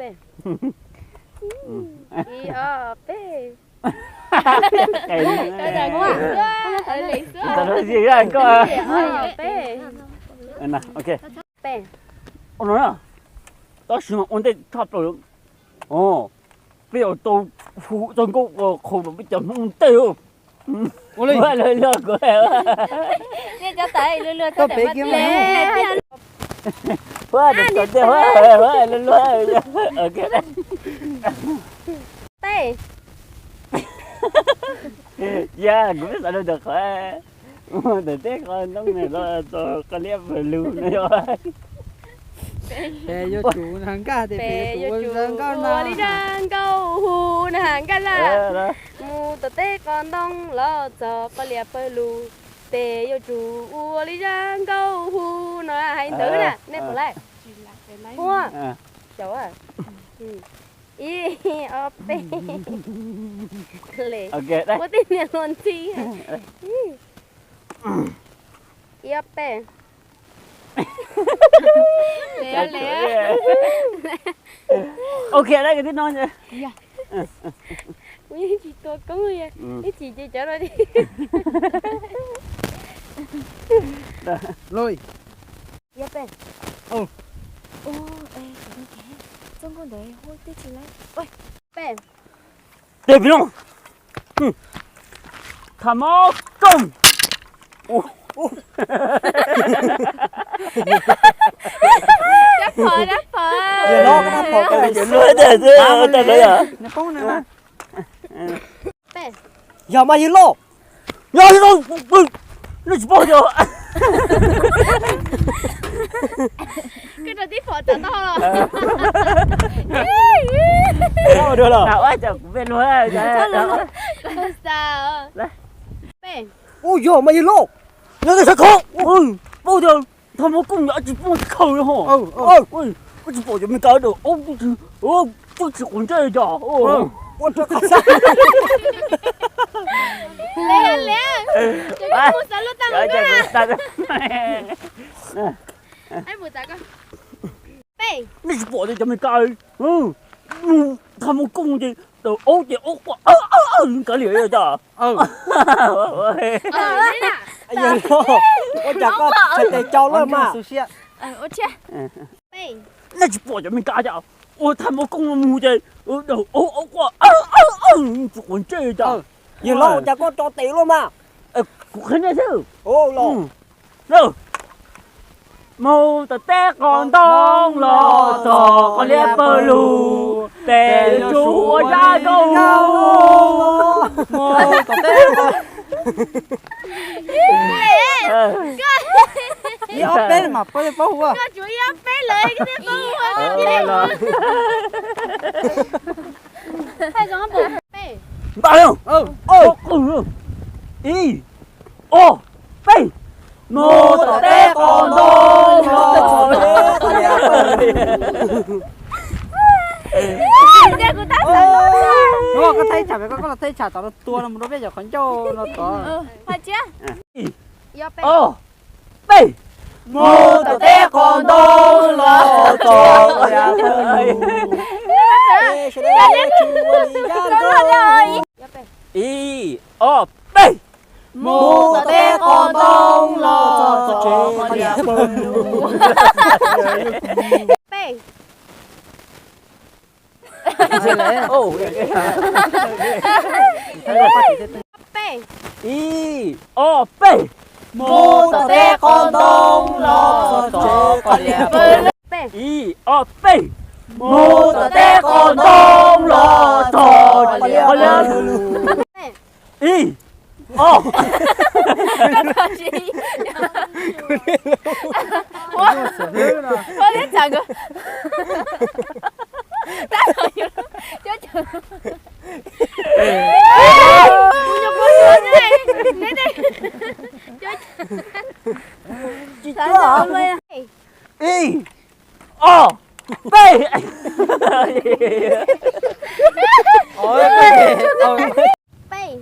Peb. Ib, ob, peb. Ua li koj. Peb. Tab sis mas ua ntej tshaj plaws. Peb yuav tau hu txoj nkauj ua qhau rau peb cov Hmoob ntej. Ua li. Luag kuv. Koj pem kiag mas. Luag, luag, luag. Yog kuv peb xav rau ntawm qhov ntawm teb qhov ntoo los txog qhov liab pawg lug no yog. Peb yuav tsum nkag, peb yuav tsum ua li zaj nkauj hu na nkaj laj. Mus tom teb qhov ntoo los txog qhov liab pawg lug, peb yuav tsum ua li zaj nkauj hu no hais ntawd na, nej puas laij? Ua, xyaum, ib, ob, peb. Ua tej niag hluas ntxhi. Ib, ob, peb. Ok, lawm kwv tij no. Kuv yeej tsis tua koob, ib chim ces cov no. Ib, ob, peb. Txoj nkauj ntawd hu tib si lawm. Peb. Tes pis no. Tham mob kooj. Dab phom, dab phom. Yog mas yawg loj. Yog, yog, nej tsis paub tias. Koj rau tib phom tawm tau los. Ua cas kuv peb luag. Ub, yog mas yawg loj. Yog, yog, yog, paub tias tham mob kooj yog tsis pub khaws li ho. Koj tsis pom cov Meskas daum aub twb tsis quav ntsej cas. Nej tsis pom tias cov Meskas mus tham mob kooj ces daum aub ces aub quaj kav liam li cas. Ua cas koj txhais tes cau lawm mas? Nej tsis pom cov Meskas cas ua tham mob kooj mus ces daum aub aub quaj tsis quav ntsej cas. Yawg loj, ua cas koj tso tes luaj mas? Kuv qhia nej xwb. Mus tom teb qhov ntoo los txog qhov liab pawg lug, peb yuav tsum ua zaj nkauj hu. Ib, ob, peb mas peb paub hu. Npaj, ib, ob, peb. Mus tom teb qhov ntoo los txog. Koj thaij tsham, koj los thaij tsham tom no tua no mus rau peb cov qhov ncauj no tod. Ib, ob, peb. Mus tom teb qhov ntoo los txog. Ib, ob, peb. Mus tom teb qhov ntoo los txog. Ib, ob, peb. Mus tom teb qhov ntoo los txog qhov liab pawg lug. Ib, ob, peb. Mus tom teb qhov ntoo los txog qhov liab pawg lug. Ib, ob. Ib, ob, peb.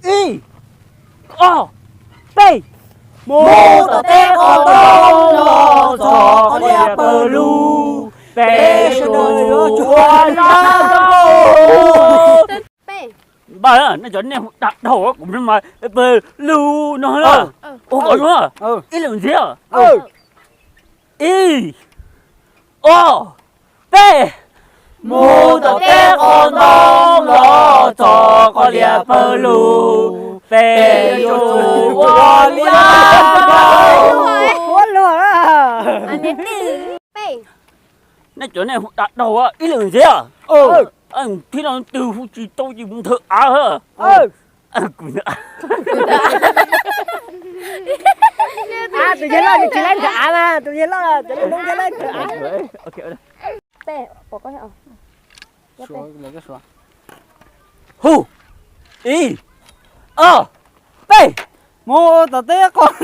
Ib, ob, peb. Mus tom teb qhov ntoo los txog qhov liab pawg lug, peb Npaj, nej cov nej hu dag dhau kuv mas pawg lug no na. Ua kom zoo, ib leeg ntxiv. Ib, ob, peb. Mus tom teb qos ntoo los txog qhov liaj pawg lug, peb yuav tsum ua liaj. Nej cov nej hu dag dhau ib leeg ntxiv. Thib no twg hu tsis tau ces mus nthawv av. Tus yawg loj tsis laib nthawv av mas, tus yawg loj, tus yawg loj nthawv av. Hu, ib, ob, peb. Mus tom teb qos.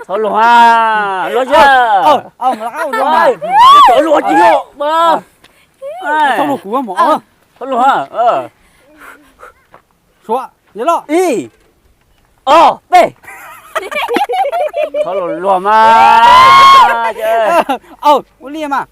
Thov luag, luag, thov luag tsis yog. Thov luag, thov luag. Suav, yawg loj. Ib, ob, peb. Thov luag luag mas. Ua li mas.